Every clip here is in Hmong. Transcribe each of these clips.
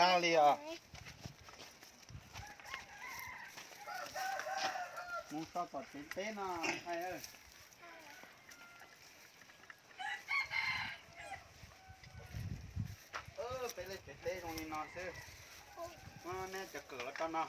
Tag li os. Mus so tom tsev teb no hais. Peb lub tsev teb zoo li no xwb. Muab nej cov kawm los rau no.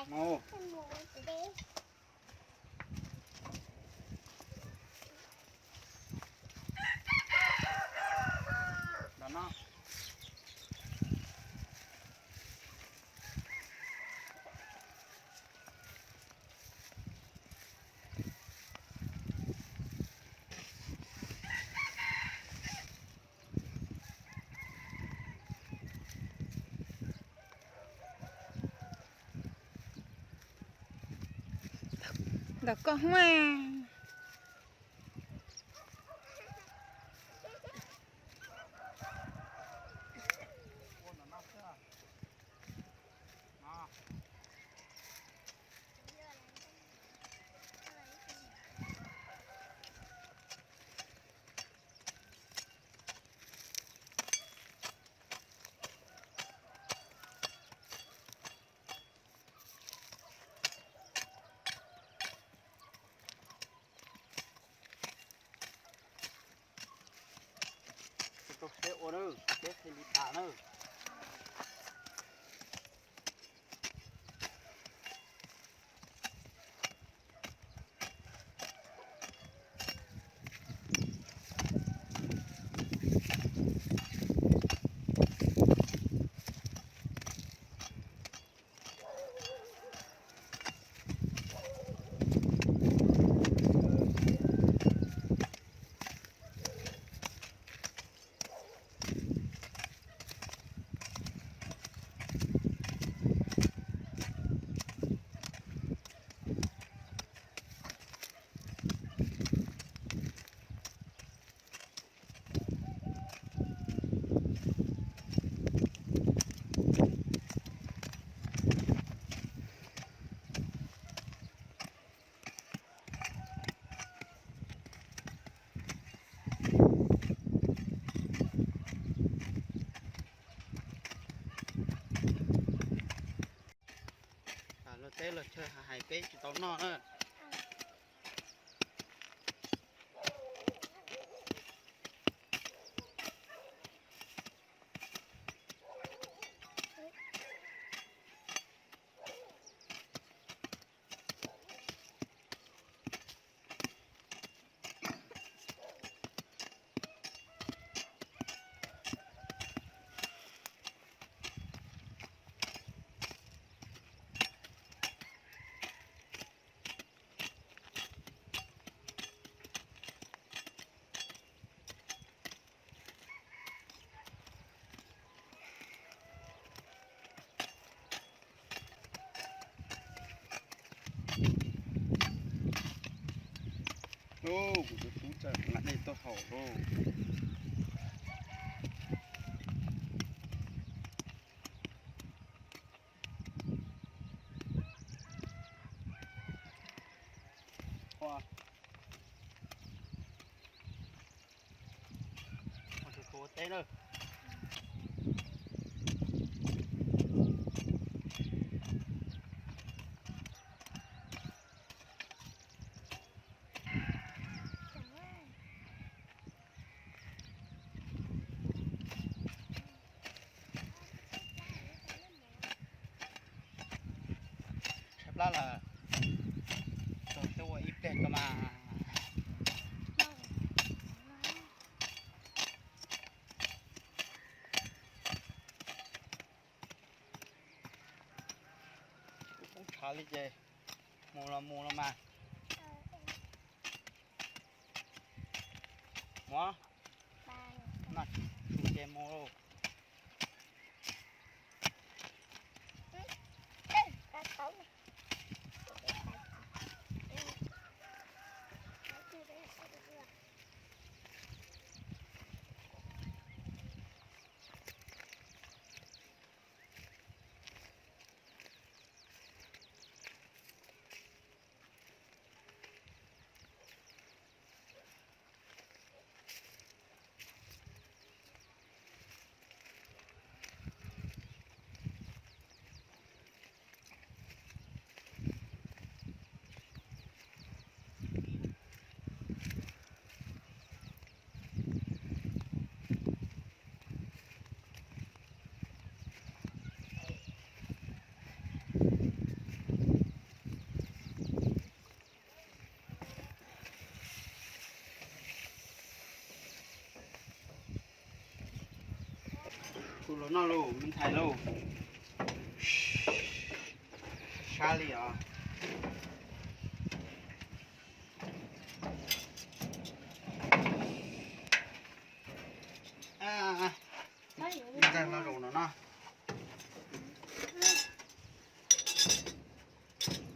Mus. Los no. Ntawm koj hmab. Rau siab ua na, siab thiaj li tas na. Luag teb luag chaw hais peb tsis tau noj na. Kuv tus tub txawm nqa dej tuaj haus lauj. Ua teb na. Tshaib plab lawm, tau xyuas ua ib pliag tso mas. Kuv poob tshav li ces mus los mus los mas. Mus, noj tsis tshua Ces mus. Kuv los noj lauj, me ntxhais lauj. Sab li os. Me ntxhais noj zaum no na.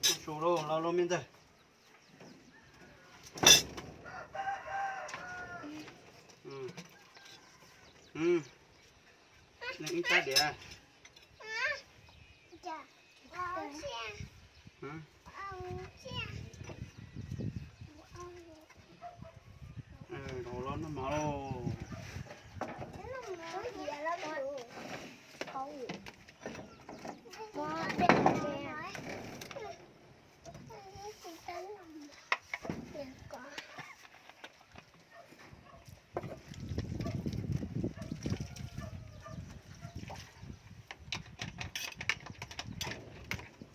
Noj su lauj, los lauj me ntxhais. Ib tsab diav. Los noj mov lauj.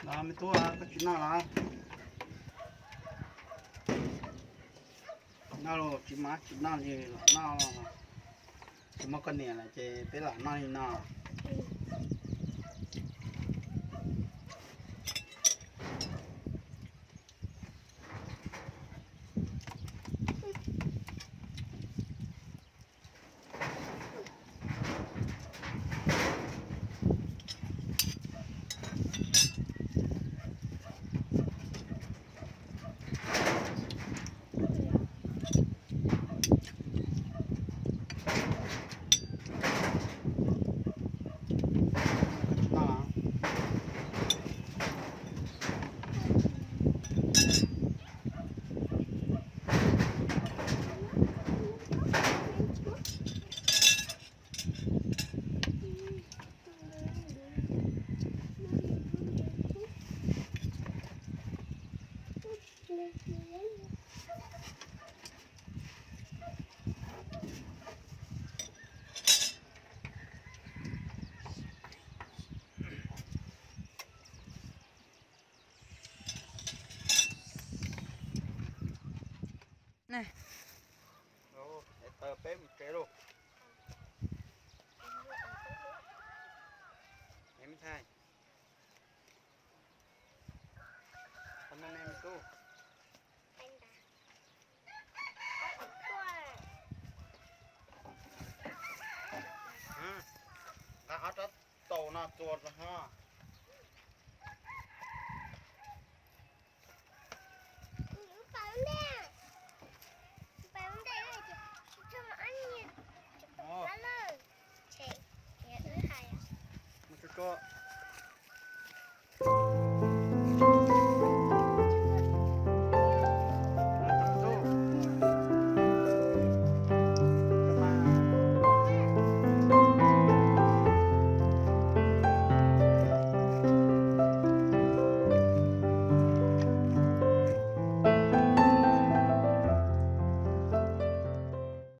Los me tub, koj tsis noj los? Noj los tsis mas tsis noj li los noj. Tsis muaj koj niam lawm ces peb lam noj li no. Taws peb mus tsev lauj. Me ntxhais, qhov no ne me tub. Nqa ob rab taus no txuas los ho.